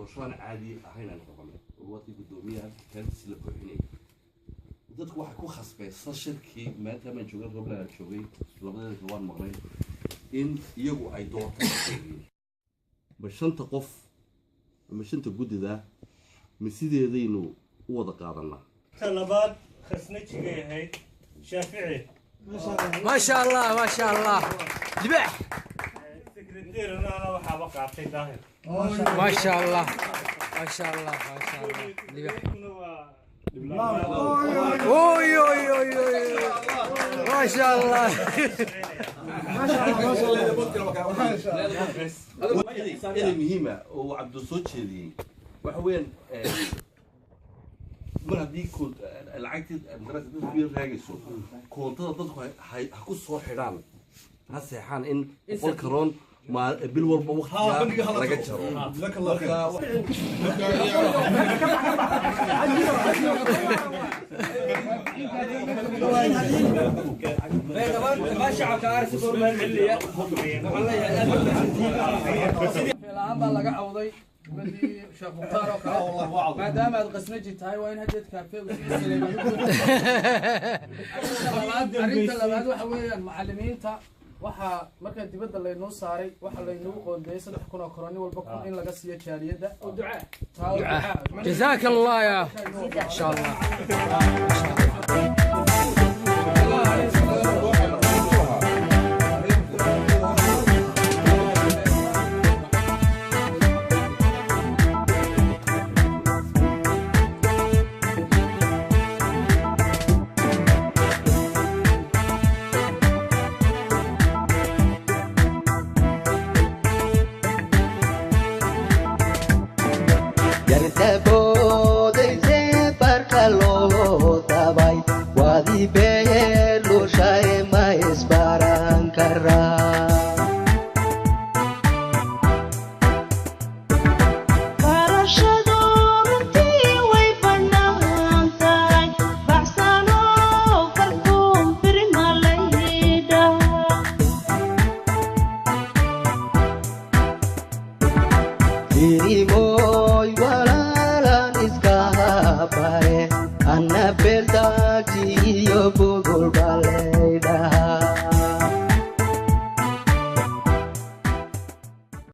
Doorasho aan caadi ahayn aan qabanay oo waadkii guddoomiyaha kaantiisi la buuxinayay, dadku waxay ku khasbeen sa shirkii maanta maan joogan, Roblaan joogay, labadeeda waan maqnay, in iyagu ay doortaan ma shanta qof ama shanta guddida, ma sideedaynu u wada qaadanaa? Ta labaad khasnajigay ahayd, Shaafici. ما شاء الله، ما شاء الله، ذبح. Sekreterina waxaaba qaatay Daahir. ما شاء الله، ما شاء الله، ما شاء الله، ذبح. Kuna waa اوي اوي اوي اوي، ما شاء الله. Erey muhiima oo Cabdu soo jeediyey waxa weeyaan, mar haddii lacagtii magarasa dadku yar raagayso, koontada dadku ha ku soo xidhaan, ha seexaan in 100 karoon bil walba waqtigaa laga jaro. Marka La'aan baa laga cawday dibadii Sheekh Mukhtaar oo kale. Maadaama aad qasnaji tahay, waa in haddeed kaafeegu sidii. Arrinta labaad waxa weeyaan macallimiinta. Waxaa markaa dibadda laynoo saaray, waxaa laynoo qoondeeyey 3000 oo koroni, walba 1000 in laga siiyo jaaliyadda. Taa oo ducaa. جزاك الله يا ان شاء الله. Yartaboodayse barka loo dabay waadi.